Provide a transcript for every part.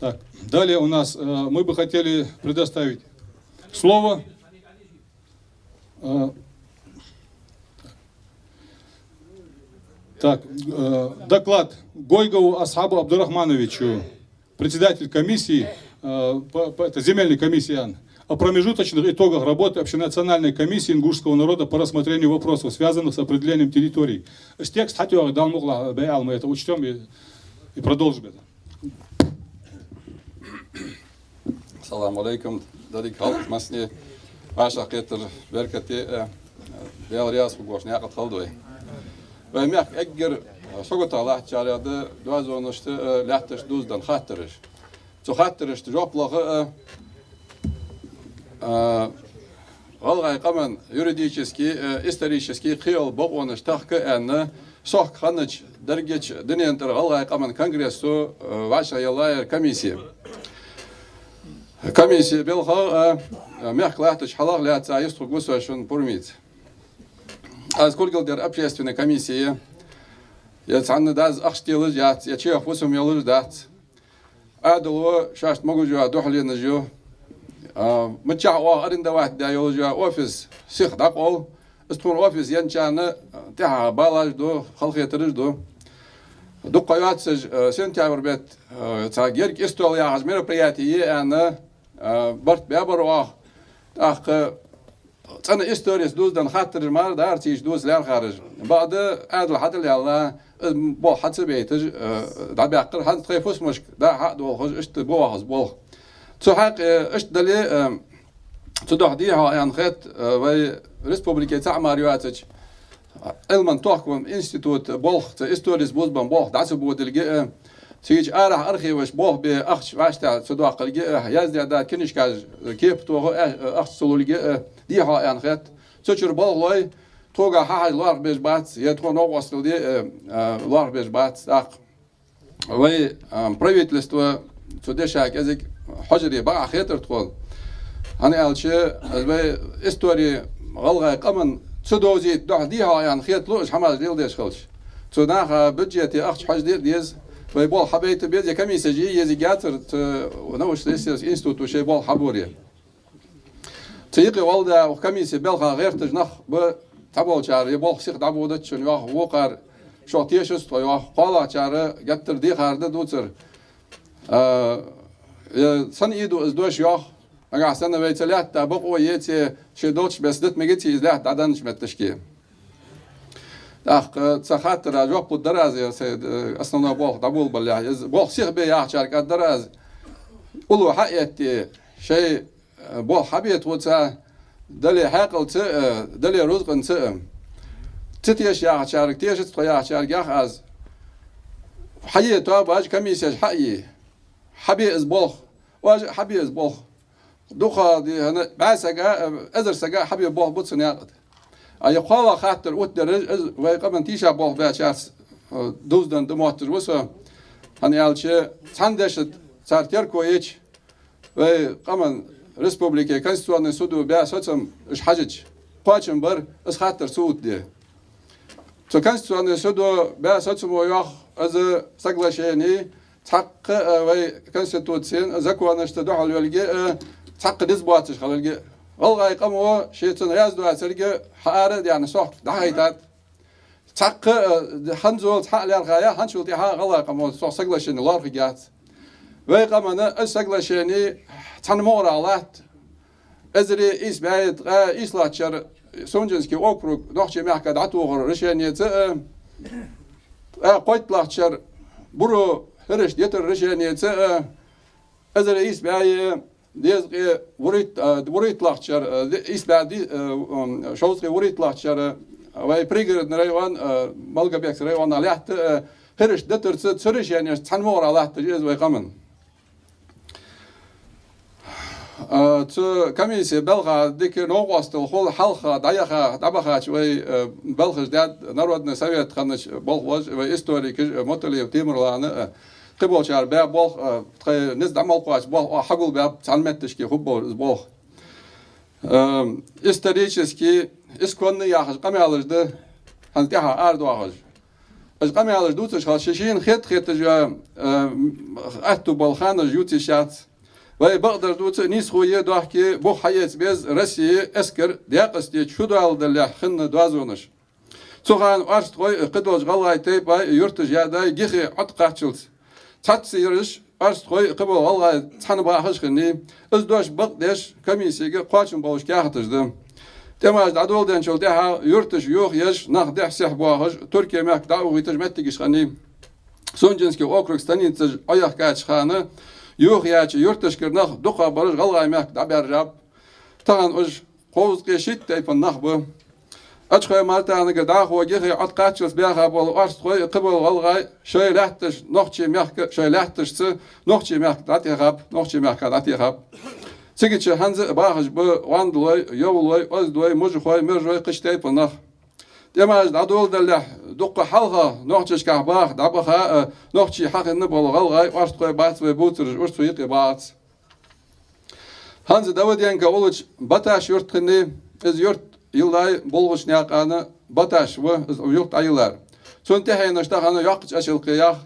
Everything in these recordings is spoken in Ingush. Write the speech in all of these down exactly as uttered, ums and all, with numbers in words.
Так, далее у нас, э, мы бы хотели предоставить слово, э, так, э, доклад Гойгову Асхабу Абдурахмановичу, председатель комиссии, э, по, по, это земельной комиссии, ан, о промежуточных итогах работы общенациональной комиссии ингушского народа по рассмотрению вопросов, связанных с определением территорий. Из текст хьатоха, Дала мукъ лахь, бе алма это учтём и, и продолжим это. Салам алейкум, деррига халкъ массане. ВӀашагӀкхетар беркате, э, Даьла раьза хургволаш никъ хилда вай. Вай мехка эггара, э, сагота латтачарех да доазонашта, э, лаьтташта дувзаденна хаттараш. Цу хаттарашта жоп лаха, э, э, гӀалгӀай къаман юридически, э, исторически кхыйола бокъонаш тахка аьнна, сохка хиннача дерригача дунен тӀара гӀалгӀай къаман конгрессо, э, вӀашагӀъеллаяр комиссия. Комиссия белхагӀа, э, мехка латтача хьалах лаьца йистхургва со шун пурмица. Аз кулгалдер общественни комиссия, е цхьанна даз ахча телаш яц, е чех фусам йолаш дац. Ӏаьдало шоашта могаш йола духьаленаш ю. А, мичахьа оаха арендовать даь йолаш йола офис сиха дӀакъовл. Из тхона офис енначарна тӀехьа балаш ду, халахетараш ду. Дукха йоацаш, а, сентябрь бетта, а, цхьа герга истол яхаш мероприяти е аьнна, а, барт баьбар оаха. ТӀаккха цӀена историца дувзаденна хаттараш мара дар цига дувца лаьрхӀараш. Бакъда Ӏаьдал хьатӀалаьлла, э, болх хьа ца байташ, э, дӀабаьккхар, хӀанз тхоай фусамашка дӀа-хьа а долхаш, иштта ба оаха из болх. Цу хьакъе, э, иштта дале, э, цудухьа дий хьона аьнна хет, э, вай республике цаӀ мара йоацача Ӏилман тохкама института болх, цу историца бувзабенна болх дӀа ца бодилга, э, Цига арахьа архивашка болх бе ахча вӀаштӀехьа ца доаккхилга, э, яздаь да книжкаш кепа тоха, э, ахча ца лулга, э, дий хьона аьнна хет. Цу чура болхлой тхогара хьахьажа лоархӀаш бац, е тхона новкъостал де, э, э, лоархӀаш бац. ТӀаккха вай, э, правительство цу деша кӀезига хьожаре бакъахьа хетар тхона. ХӀана аьлча, из вай истори гӀалгӀай къаман ца довзийта духьа дий хьона аьнна хеталу, уж хӀамаш леладеш хилча. Цу наха бюджете ахча хьожаде а деза, вай болх хьабайта беза, е комиссеш е еза яцар, цу научно-исследовательский институто шоай болх хьаборе. Цу юкъе валда укх комиссе белха гӀерташ нах ба, цхьаболчар е болх сиха дӀабодаччун йоах, вокхар шох тешац тхо йоах, кхоалагӀчар геттара дехар да дувцар. А, е, сенна ийду из дош йоах, нагахьа санна вай цу лаьтта бокъо еце, шоай долча беса дита мегаце из лаьтта дӀаденнача метташке. ТӀаккха цу хаттара жоп лургдар аз, е сай, э, основной болх дӀаболабалалехь. Из болх сиха бе яхачарга аргдар аз. Уллув хьаэтте, шоай, э, болх хьабе тхоца, дале хьаькъалца, э, дале рузкъанца, э. Ца теша яхачарга, тешац тхо яхачарга ях аз. Хьае тоабаш, комиссеш хьае. Хьабе из болх. Оаш а хьабе из болх. Дукха ди хӀана, бӀаь сага, э, эзар сага хьабе болх ба цу наькъа тӀа. А е кхоалагӀа хаттар оттадер, из вай къаман тийша болх баьчарца, э, дувзаденна да мотташ ва со. ХӀана аьлча, цхьан деша цар терко еча, вай къаман республике Конституционный судо баь соцам уж хьажача, кхоачам бар, из хаттар ца оттаде. Цу Конституционный судо баь соцамо йоах, из соглашени цхьаккха, э, вай Конституцен, законашта духьал йолга, э, цхьаккха низ боацаш хиларга. ГӀалгӀай къамо шийца раьза доацилга хьаара а даьнна сох дӀахайтад. Цхьаккха, э, хӀанзалца хьа а лаьрхӀа я, хӀанзчул тӀехьа гӀалгӀай къамо сох соглашени лоархӀаргьяц. Вай къамана из соглашени цхьан могӀарах латт. Эзар ийс бӀаь ткъаь ийслагӀча шера Сунженский округ Нохчий мехка дӀатохара решенеца а, ткъаь кхойтталагӀча шера Буро хӀирашта йитара решенеца а, эзар ийс бӀаь дезткъеи вурийт-, а, вурийтталагӀча шера, а, де-, ийс бӀаь ди-, а, м, шовзткъеи вурийтталагӀча шера вай Пригородный район, а, Малгобекский района лаьтта а, хӀирашта дитарца цу решенешца цхьан могӀарах латташ я из вай къаман. А, цу комиссе белха дика новкъостал хул, хьалха дӀаяха, дӀабахача вай, а, белхаш даьд, Народный совет хиннача болхлоша, вай историкаша, а, Муталиев Темирлана, а, кхыболчар баь болх, а, тхоай низ дӀа мел кхоачаш болх, а, хьагулбаьб, цхьан метташке хургболаш из болх. А, исторически, исконный яхаш къамаьлаш да, хӀанз тӀехьа арадоахаш. Уж къамаьлаш дувцаш хилча, шийна хетта-хеташ, э, аьттув бола ханаш ювца йиш яц. Вай бакъдар дувца а, нийсхо е дохке, бух хьаэца беза Россе эскар Даькъасте чудоаладалалехь хинна доазонаш. Цу хана орстхой а, кхыдолча гӀалгӀай тайпай а юрташ яьдай Гихе Ӏоткхаччалца. Цхьацца ераш орстхой а, кхы бола гӀалгӀай цхьана бахаш хиннай. Из дош бакъдеш комиссега кхоачам болаш каьхаташ да. ТӀемаш дӀадоладенначул тӀехьагӀа юрташ йохаеш, нах дехьа-сехьа боахаш, Турке мехка дӀаухийташ моттигаш хиннай. Сунженски округа станицаш Ӏояхкача хана йохаяьча юрташкара нах дукхагӀбараш гӀалгӀай мехка дӀабаьржаб. Тахан уж кховзткъеи шийтта тайпан нах ба. Ачхой-Мартанагара дӀахо Гихе Ӏоткхаччалца баьха бола орстхой а, кхы бола гӀалгӀай шоай лаьтташ нохчий мехка, шоай лаьтташца нохчий мехка дӀатӀехаб, нохчий мехка дӀатӀехаб. Цигача хӀанз а бахаш ба гӀондалой, йовлой, оздой, мужахой, мержой, кхыча тайпан нах. ТӀемаш дӀадоладалалехь дукха хьалха нохчашкахь баха дӀабаха а, нохчий хьахинна бола гӀалгӀай, орстхой бац вай бувцараш, уж цу юкъе багӀац. ХӀанз Давыденко уллача Баташ юрт хиннай, из юрт йиллай Булгъача наькъан Баташ ва, из юрт Ӏойиллар. Цун тӀехьенаш тахан Йоккхача Ачалкхе ях,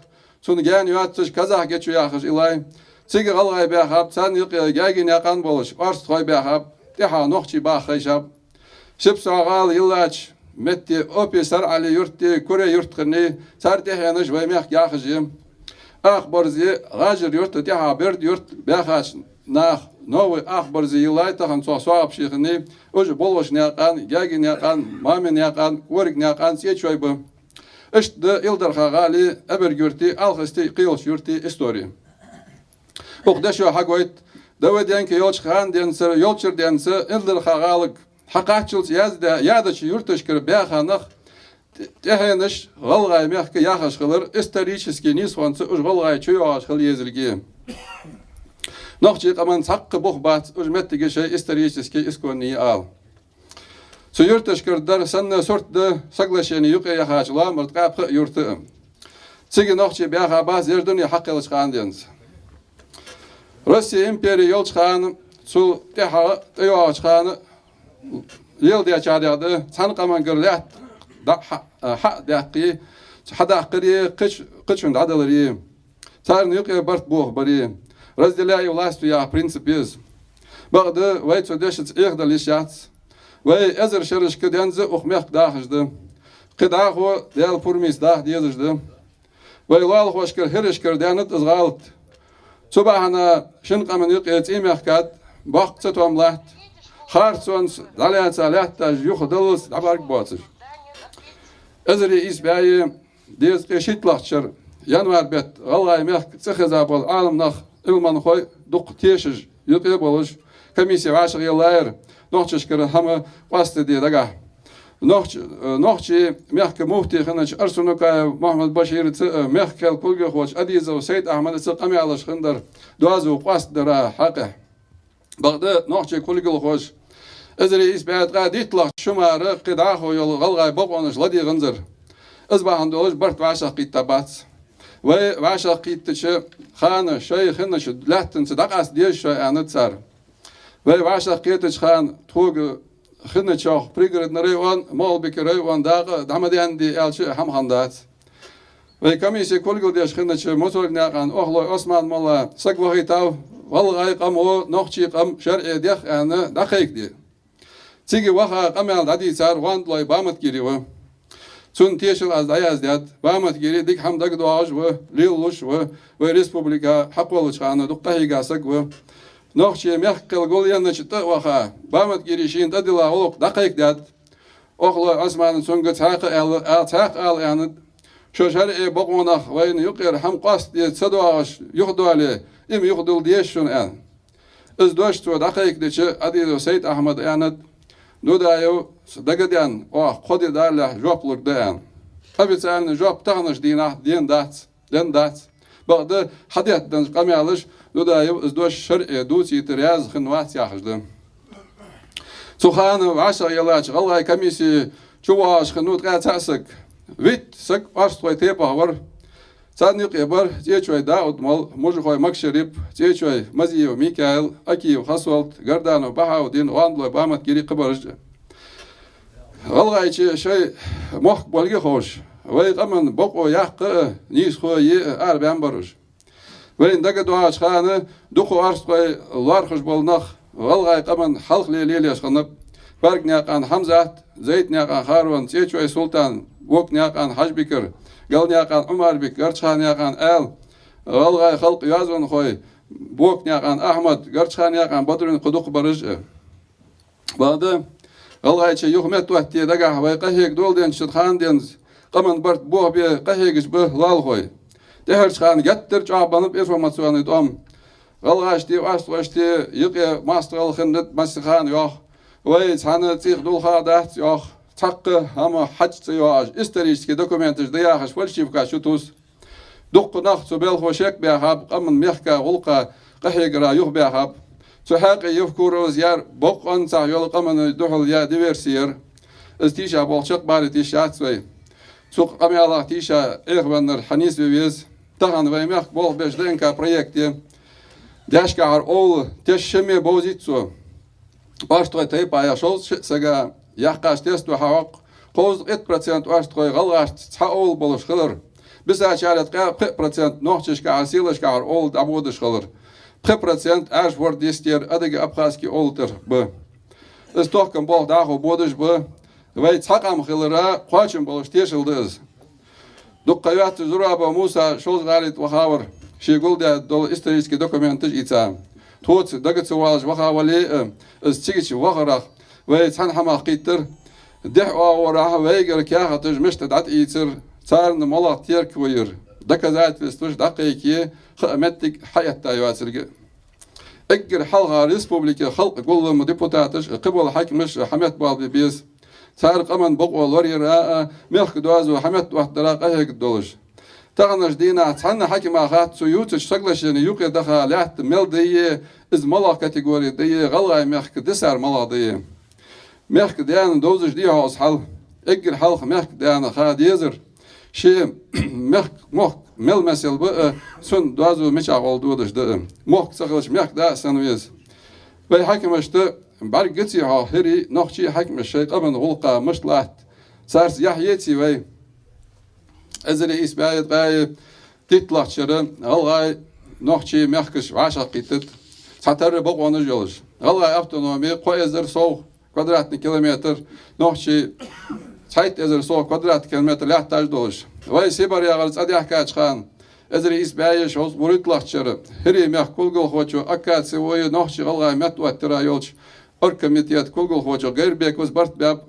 цун гаьна йоаццаш Казахьа-Гечо яхаш йиллай. Цига гӀалгӀай баьхаб, царна юкъе Гаьгий наькъан болаш орстхой баьхаб, тӀехьа нохчий баха хайшаб. ШипсоӀа-ГӀала йиллача метте Опи, СарӀали юртеи Куре юрт хиннай, цар тӀехьенаш вай мехка яхаш я. Ахбарзи, ГӀажар юрт, тӀехьа Берд юрт баьхача наха Новый Ахбарзи йиллай, тахан цох СоагӀапаши хиннай, уж Булгъача наькъан, Гаьгий наькъан, Мамий наькъан, Курега наькъан цӀечой ба. Иштта да Илдарха-ГӀалеи, Эбарг-Юртеи, Алхастеи, кхыйолча юртеи истори. Укх дешо хьагойт, Давыденко йолча хана денз а, йолчара денз а Илдарха-ГӀалага хьакхаччалца яздаь, ядача юрташкара баьха нах тӀе-, тӀехьенаш гӀалгӀай мехка яхаш хилар, исторически нийсхонца уж гӀалгӀай чуйоагӀаш хила езилга. Нохчий къаман цхьаккха бух бац уж моттигаш шоай исторически, исконни я ала. Цу юрташкара дар санна сурт да соглашени юкъе яхача лоамара ткъаь пхи юрта а. Цига нохчий баьха бац ер дуне хьакхеллача хана денз. Россе импери йолча хана, цул тӀехьагӀа тӀайоагӀача хана леладечарех да, цхьан къамангара лаьтта дӀа-, хьа-, хьа а даьккхе, хьадаккхари, кхыча-, кхычунна дӀадалари. Царна юкъе барт бохабари. Разделяй и властвуй яха принцип я из. Бакъда вай цу дешаца Ӏехадала йиш яц. Вай эзар шерашка денз а укх мехка дахаш да. Кхы дӀахо Даьла пурамаца даха дезаш да. Вай лоалахошкара хӀирашкара даьннад из гӀалат. Цу бахьана шин къаман юкъе цӀий мехкад, боккха цатоам латт. Харцонца дӀалаьца лаьтташ юхадаллалца дӀабӀаргабоацаш. Эзар ийс бӀаьи дезткъеи шийтталагӀча шера январь бетта ГӀалгӀай мехка цӀихеза бола Ӏаламнах, Ӏилманхой дукха тешаш юкъе а болаш, комисси вӀашагӀъеллаяр, нохчашкара хӀама къоастаде дагахьа. Нохч-, э, нохчий мехка муфти хиннача Арсанукаев Мухьмад-Башираца а, мехкахола кулгалхоча Адизов Сайд-Ахьмадаца а къамаьлаш хиннадар доазув къоастадара хьакъехьа. Бакъда нохчий кулгалхоша эзар ийс бӀаь ткъаь дийтлагӀча шу мара кхы дӀахо йола гӀалгӀай бокъонаш ладийгӀанзар. Из бахьан долаш барт вӀашагӀкхийтта бац. Вай вӀашагӀкхийттача хана шоай хиннача лаьттанца дӀакъаста деза шо, аьннад цар. Вай вӀашагӀкхетача хана тхога хинначох Пригородни район, МагӀалбика район дакъа дӀа ма даьннадий аьлча а хӀама хиннадац. Вай комисси кулгал деш хиннача Муцольга наькъан Охлой Ӏусман-молла саг вахийтав, гӀалгӀай къамо нохчий къам шарӀе дех аьнна дӀакхайкаде. Цига ваха къамаьл дӀадийцар гӀондалой Баматгири ва. Цунна тешал аз дӀаяздаьд. Баматгири дика хӀама дагадоагӀаш ва, лелалуш ва, вай республика хьакхоллача хана дукха къахьийга саг ва. Нохчий мехкахола гулъеннача тӀа а ваха, Баматгири шийна тӀадилла гӀулакх дӀакхайкадаьд. Охлой Ӏусмана цунга цхьаькха аьлла, а, цхьаькха ала аьннад: «Шо шарӀе бокъонах вайна юкъера хӀама къоастаде ца доагӀаш юхадоале, им юхадала деза шуна», — аьнна. Из дош цо дӀакхайкадича, Адизов Сайд-Ахьмада аьннад: «Дудаев, са дагаденна, оаха кхо ди далалехь жоп лургда», — аьнна. Официальни жоп таханарча дийнахьа денна дац, денна дац. Бакъда хьадеттаденна къамаьлаш Дудаев из дош шарӀе дувцийта раьза хинна вац яхаш да. Цу хана вӀашагӀъеллача гӀалгӀай комиссе чувоагӀаш хиннав ткъаь цхьа саг. Витта саг орстхой тайпах вар. Царна юкъе бар ЦӀечой Дауд-молла, Мужахой Макшарип, ЦӀечой Мазиев Микаил, Акиев Хасолт, Гарданов Бахьаудин, гӀондалой Баматгири, кхыбараш а. ГӀалгӀайче шоай мохк болга а ховш, вай къаман бокъо яккха а, нийсхо е а арабаьнна бар уж. Вайна дагадоагӀача хана дукха орстхой лоархӀаш бола нах гӀалгӀай къаман хьалхале лелаеш хиннаб: Паргнаькъан Хьамзат, Зайтнаькъан Харон, ЦӀечой Султан, Вокнаькъан Хьажбикар, Галнаькъан Ӏумарбик, Гарчханаькъан Ӏаьла, гӀалгӀай халкъа йоазонхой, Бокнаькъан Ахьмад, Гарчханаькъан Бадрун, кхы дукха бараш а. Бакъда, ГӀалгӀайче юха меттаоттаде дагахь вай къахьега доладеннача хана денз къаман барт бохабе къахьегаш ба лоалахой. ТӀехьарча хана геттара чӀоагӀа беннаб информационни тӀом. ГӀалгӀашта, орстхошта юкъе моастагӀал хиннад массахана, йоах: вай цхьанна цӀийх дулха а дац, йоах, цхьаккха хӀама хьаж ца йоагӀаш, исторически документаш да яхаш фальшивкаш ютус. Дуккха нах цу балхо шек баьхаб, къаман мехка гӀулакха къахьегара юхабаьхаб. Цу хьакъехьа Евкуровс яьр бокъонцахь йола къаманна духьал яь диверси яр. Из тийшаболх чакхбалийта йиш яц вай. Цу къамаьлах тийша Ӏехавеннар хьанийсве веза. Тахан вай мехка болх беш ДНК проект я. Даьшкахьара овла тешаме бовзийт цо. Орстхой тайпа яхаш шовзткъа шиъ сага яьккхача тесто хьахьокх кховзткъеи итт процент орстхой гӀалгӀашца цхьа овла болаш хилар. Бисачарех ткъаь пхи процент нохчашкахьара, селашкахьара овла дӀабодаш хилар. Пхи процент Ӏаьржа-ворда йистера адыги абхазски овла тӀара ба. Из тохкама болх дӀахо бодаш ба. Вай цхьа къам хилара кхоачам болаш тешал да из. Дукха ха йоаццаш Зурабов Муса шозгӀалит вахавар, ше гулдаь дола исторически документаш ийца. Тхоца дага ца воалаш вахавале а, из цигача вахарах вай цхьан хӀамах кхийттар. Дехьа оагӀорахьа вайгара каьхаташ мишта дӀатӀаийцар, царна малагӀа терко яр, доказательстваш дӀакхайке, ха а моттиг хьаэтта йоацилга. Эггара хьалха республика халкъа гуллама депутаташ а, кхыбола хьакимаш а хьаметтабоалабе беза. Цар къаман бокъо лораяра а, мехка доазув хьаметтаоттадара а къахьегаргдолаш. Таханарча дийнахьа цхьанна хьакима хац цу ювцача соглашене юкъе даха лаьтта мел да е, из малагӀа категори да е, ГӀалгӀай мехка дисар малагӀа да е. Мехка даьна довзаш дий хьо из хьал? Эггара хьалха мехка даьна ха дезар, ший мехка, мохк мел месел ба а, цун доазув мичахьа гӀолла додаш да а. Мохк ца хилча, мехка да а санна веза. Вай хьакимашта бӀаргагоций хьо, хӀирий, нохчий хьакимаш шоай къаман гӀулакха мишта латт? Царца яхь еций вай? Эзар ийс бӀаьи ткъаьи дийтлагӀча шера гӀалгӀай, нохчий мехкаш вӀашагӀкхийттад, цхьатарра бокъонаш йолаш. ГӀалгӀай автономи кхо эзар сов квадратный километр, нохчий цхьайтта эзар сов квадратный километр лаьтташ долаш. Вай СибарегӀара цӀадаьхкача хана, эзар ийс бӀаьи шовзткъа вурийттлагӀча шера, хӀирий мехка кулгалхочо Акаци вой, нохчий-гӀалгӀай меттаоттаяра йолча оргкомитета кулгалхочо Гайрбековс барт баьб.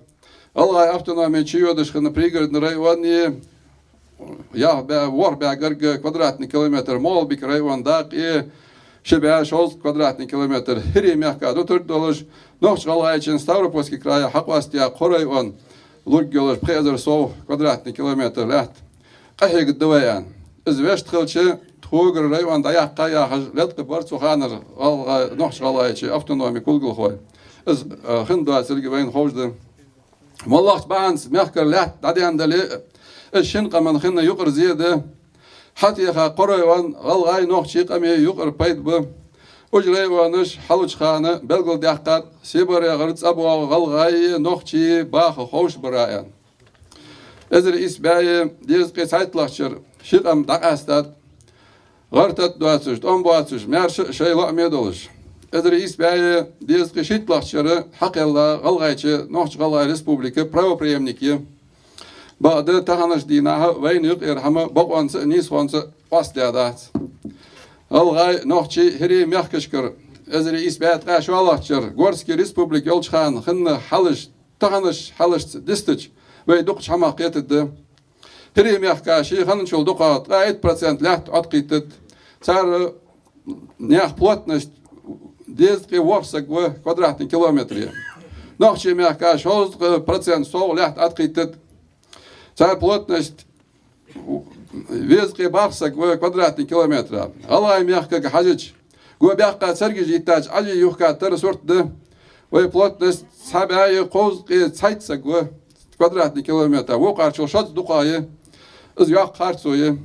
ГӀалгӀай автономи чуйодаш хинна Пригородный район е, ялх бӀаь, ворхӀ бӀаь гаргга квадратный километр МагӀалбика района дакъа е, ши бӀаь шовзткъа квадратный километр хӀирий мехка дутаргдолаш, Нохч-ГӀалгӀайчен Ставропольски края хьакъоастаяь кхо район лургйолаш пхи эзар сов квадратный километр лаьтта. Къахьегаргда вай аьнна. Из вешта хилча, тхогара район дӀаяккха яхаш латкъа бар цу ханара ГӀалгӀа-, Нохч-ГӀалгӀайче автономи кулгалхой. Из, а, хинна доацилга вайна ховш да. МоллагӀча бахьанца мехкара лаьтта дӀадаьнна дале а, из шин къаман хинна юкъара зе да. Хьатеха кхо район гӀалгӀай, нохчий къаме юкъара пайда ба. Уж районаш хьалуча хана белгалдаьккхад СибарегӀара цӀабоагӀа гӀалгӀай, нохчий баха ховш бара аьнна. Эзар ийс бӀаьи дезткъеи цхьайттлагӀча шера ши къам дӀакъаьстад. ГӀар-тата доацаш, тӀом боацаш, маьрша а шоай лоӀаме долаш. Эзар ийс бӀаьи дезткъеи шийттлагӀча шера хьакхелла ГӀалгӀайче Нохч-ГӀалгӀай Республика правопреемник я. Бакъда, таханарча дийнахьа вайна юкъера хӀама бокъонца а, нийсхонца а къоастадаь дац. ГӀалгӀай, нохчий, хӀирий мехкашкара эзар ийс бӀаьи ткъаь шоллагӀча шера Горский Республика йолча хана хинна хьалаш таханарча хьалашца дистача, вай дукхача хӀамах кхетаргда. ХӀирий мехка ший ханначул дукхагӀа ткъаь итт процент лаьтта Ӏоткхийттад. Цар наьха плотность дезткъеи ворхӀ саг ва квадратный километре. Нохчий мехка шовзткъа процент сов лаьтта Ӏоткхийттад. Цар плотность везткъеи бархӀ саг ва квадратный километре. ГӀалгӀай мехкага хьажача, го баьккха царгаш йиттача Ӏажий юхкаттара сурт да. Вай плотность цхьа бӀаьи кховзткъеи цхьайтта саг ва квадратный километре. Вокхарчул шозза дукхагӀа я. Из йоккха харцо я.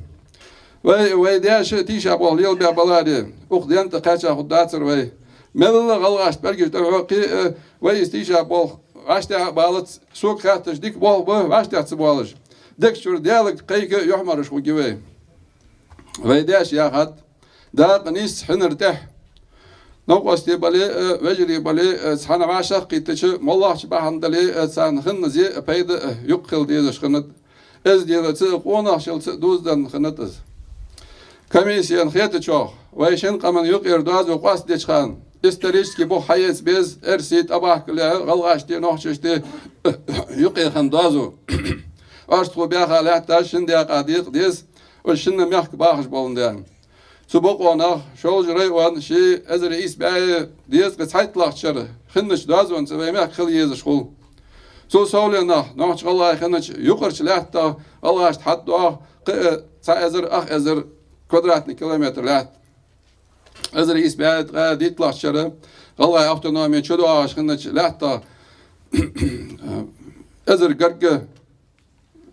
Вай, вай даьша тийшаболх лелабаь баларе, укх ден тӀа кхаьча хургдацар вай. Мелла а гӀалгӀашта пӀелгаш тӀа хьокхе а, вай из тийшаболх вӀаштӀехьа а балац, сога хаьттача дика болх ба вӀаштӀехьа ца боалаш. Дег чура Даьлага кхайка юхьмараш хургья вай. Вай даьша яхад, дакъа нийсса хьинар тӀехьа. Новкъостий бале а, вежарий бале а, цхьана вӀашагӀкхийттача, моллагӀча бахьан дале а, царна хинна зе а, пайда а юкъе хила дезаш хиннад. Эзделаца а, къонахчалца а дузаденна хиннад из. Комиссена хетачох, вай шин къаман юкъера доазув къоастадеча хана, исторически бух хьаэца беза, эрсий тӀабахкалехьа, гӀалгӀашта, нохчашта юкъе хинна доазув. Оаш тхо баьха лаьтташ шин даькъа декъа деза, уж шинна мехка бахаш боландаь. Цу бокъонах Шолжа район ший эзар ийс бӀаьи дезткъеи цхьайтталагӀча шера хиннача доазонца вай мехка хила езаш хул. Цул совленах, нохчий-гӀалгӀай хиннача юкъарча лаьттах гӀалгӀашта хьатӀадоагӀа кхы а цхьа эзар, ах эзар квадратный километр лаьтта. Эзар ийс бӀаьи ткъаь дийтталагӀча шера гӀалгӀай автономи чудоагӀаш хиннача лаьттах эзар гаргга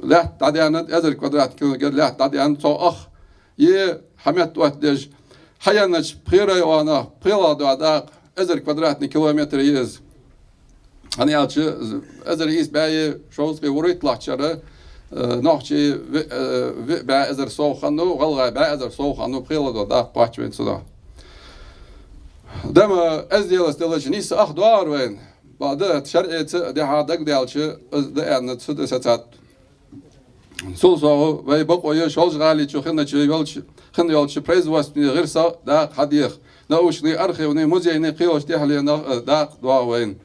лаьтта дӀадаьннад, эзар квадратный километр лаьтта дӀадаьннад, цох ах е хьаметтаоттадеш. Хьаеннача пхе районах пхелагӀа дола дакъа эзар квадратный километр я из. ХӀана аьлча, эзар ийс бӀаьи шовзткъеи вурийтталагӀча шера, э, нохчий виъ, э, виъ бӀаь эзар сов хиннав, гӀалгӀай бӀаь эзар сов хиннав, пхелагӀа дола дакъа кхоач вайна цудухьа. Дама эзделаца делча нийсса ах доагӀар вайна. Бакъда шарӀаца дехьа дагадаьлча, из да аьнна цу тӀа сецад. Цул совгӀа вай бокъо я Шолжа-ГӀалий чу хиннача йолча, хинна йолча производственни гӀирсах дакъа хьадеха, научни, архивни, музейни, кхыйолча дехьленах, э, дакъа доагӀа вайна.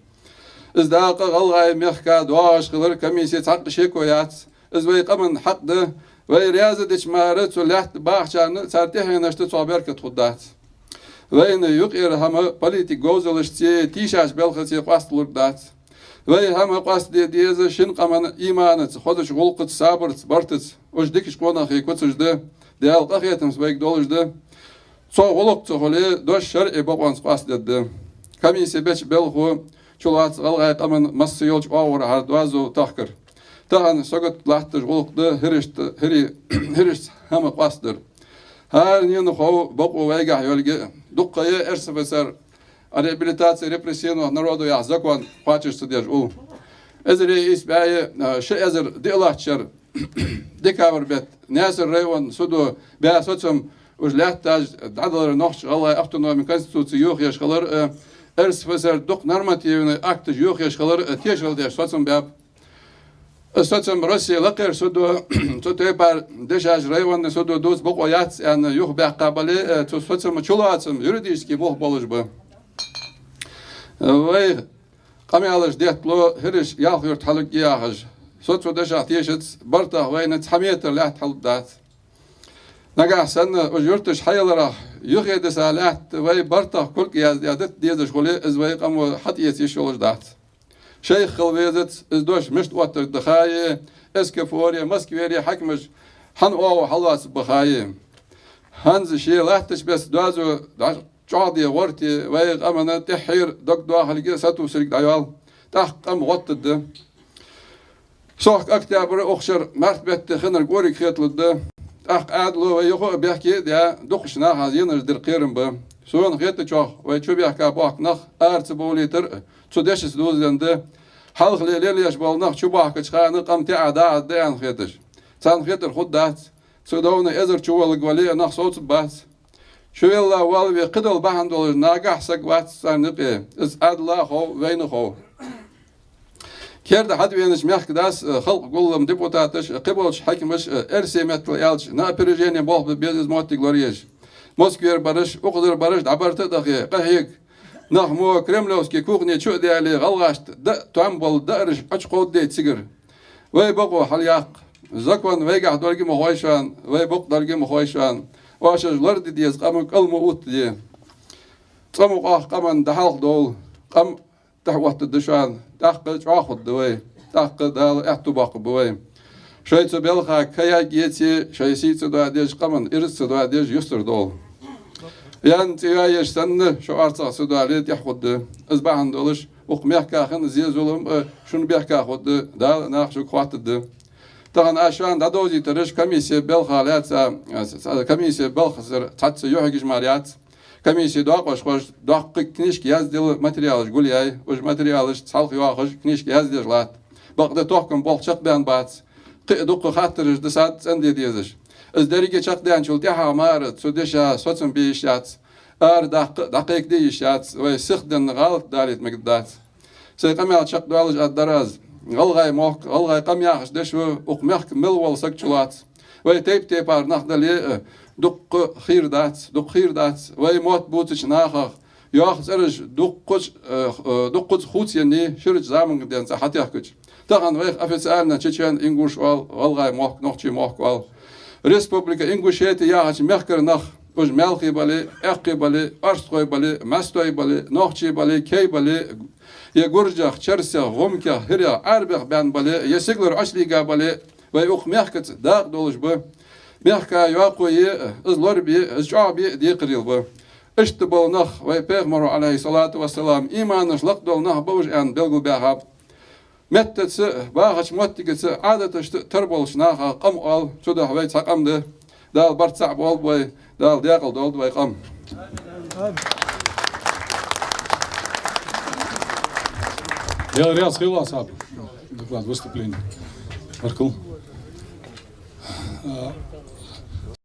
Из дакъа ГӀалгӀай мехка доагӀаш хилар комиссе цхьаккха шеко яц. Из вай къаман хьакъ да. Вай раьза дича мара цу лаьтта бахачарна, цар тӀехьенашта цох беркат хургдац. Вайна юкъера хӀама политикан говзалашцеи тийшача балхацеи къоасталургдац. Вай хӀама къоастаде деза шин къаман иманаца, хозача гӀулакхаца, сабарца, бартаца. Уж дикача къонахий куцаш да, Даьла къахетамца вайга долаш да. Цох гӀулакх ца хуле, дош шарӀий бокъонца къоастадергда. Комиссе беча балхо чулоац гӀалгӀай къаман масса йолча оагӀорахьара доазув тахкар. Тахан сагот латташ гӀулакх да хӀирашта, хӀири-, хӀирашца хӀама къоастадар. ХӀаранена хов бокъо вайгахьа йолга, дукха я РСФСР, о реабилитации репрессированных народов яха закон кхоачаш ца деш ул. Эзар ийс бӀаьи, а, ши эзар диълагӀча шера декабрь бетта Наьсар района судо баь соцам уж лаьтташ дӀадалар, нохчий-гӀалгӀай автономи Конституце йохаеш хилар а, РСФСР дукха нормативни акташ йохаеш хилар а тешал деш соцам баьб. Соцам Россе лакхера судо, цу тайпара дешаш районни судо дувца бокъо яц аьнна юхабаьккха бале а, цу соцама чулоацам юридически бух болаш ба. Вай къамаьлаш детталу хӀираш Ялх-Юрта хьалургья яхаш. Со цу дешах тешац, бартах вайна цхьа метр лаьтта хьалургдац. Нагахьа санна уж юрташ хьаяларах юхедиса лаьтта вай бартах кулг яздаь дита дезаш хуле, из вай къамо хьатӀаэца йиш йолаш дац. Шайх хила везац, из дош мишта оттаргда ха е, СКФО-ре, Москвере хьакимаш хӀана оагӀув хьалоацаргба ха е. ХӀанз ше латтача беса доазув дӀа чӀоагӀде гӀорте, вай къаман тӀеххьара дог доахалга а, сатувсалга а дӀайоал, тӀаккха къам гӀоттаргда. Сохка октябрь, укх шера март бетта хиннар кӀориг хеталургда. ТӀаккха Ӏаьдало вай юха а бехке а даь, дукхача наха зенаш дер кхерам ба. Сона хетачох, вай чубехка бохка нах ара ца бовлийтар а, цу дешаца дузаденна да. Хьалхале лелаеш бола нах чубохкача хана къам тӀа дагӀаргда аьнна хеташ. Царна хетар хургдац. Цу довна эзар чуволга вале а, нах совцаргбац. Чувелла валаве кхыдола бахьан долаш нагахьа саг вац царна юкъе. Из Ӏаьдала хов, вайна хов. Керда хьатӀавенача мехкдас а, Халкъа Гуллама депутаташ а, кхыболча хьакимаш а, эрсий меттала аьлча, на опережение болх бе беза из моттиг лораеш. Москвера бараш, укхазара бараш дӀабарта а дахе, къахьега. Нах мо кремлевски кухне чу а даьле, гӀалгӀашта даа, там бола даараш Ӏочукховдадайта цигара. Вай бокъо хьалъяккха. Закон вайгахьа долга а ма хой шоана, вай бокъо долга а ма хой шоана. Оаш уж лораде деза къам кӀал ма оттаде. ЦӀа мукъагӀа къаман дӀахьалха довла. Къам тӀехьа оттаргда шоана. ТӀаккха чӀоагӀа хургда вай. ТӀаккха Дала аьттув боаккхаргба вай. Шоай цу балха кхы яьгга еце, шоай сий ца доадеш, къаман ираз ца доадеш, юстара довла. Ян цӀи йоаеш санна, шо орцагӀа ца доале, тӀехьа хургда. Из бахьан долаш, укх мехка хинна зе, зулам а шун бехка хургда, Дала нах шуга хоаттаргда. Тахан аз шоана дӀадовзийтараш комиссе балха лаьца, а, с-, с-, комиссе балхацара цхьацца юхьигаш мара яц. Комиссе доакъошхоша доккхий книжка яздаь, материалаш гулъяьй, уж материалаш цхьалха йоахаш книжка яздеш латт. Бакъда тохкама болх чакхбаьнна бац. Кхы а дукха хаттараш да сад цӀенде дезаш. Из деррига чакхдаьнначул тӀехьагӀа мара цу деша соцам бе йиш яц, арадаккха а дӀакхайкаде йиш яц, вай сихденна гӀалат далийта мегаргдац. Сай къамаьл чакхдоалаш аргдар аз. ГӀалгӀай мохк, гӀалгӀай къам яхаш деш ва, укх мехка мел вола саг чулоац. Вай тайп-тайпара нах дале а, дуккха хийра дац, дукха хийра дац. Вай мотт бувцача нахах йоах цӀераш дуккхача, э, э, дуккхаза хувцаеннай, ширача заманга денз хьатехкача. Тахан вайх официально чечен, ингуш оал, гӀалгӀай мохк, нохчий мохк оал. Республика Ингушетия яхача мехкара нах, уж маьлхий бале, аьккхий бале, орстхой бале, маьстой бале, нохчий бале, кей бале, е гуржех, черсех, гӀумкех, хӀирех, Ӏарбех баьнна бале, е сигалара Ӏослийга бале, вай укх мехкаца дакъа долаш ба. Мехка йоккха е а, из лорабе а, из чӀоагӀбе а декхарийла ба. Иштта бола нах вай Пайхамара, Ӏалайхи ссалату вассалам, иманаш лакхдола нах ба уж аьнна белгалбаьхаб. Меттаца а, бахача моттигаца а, Ӏадаташта а тара болча наха къам оал, цудухьа вай цхьа къам да. Дала барт цхьа болба вай, Дала декъала долда вай къам. Даьла раьза хилва, Саб. Доклад, выступление. Баркал. А,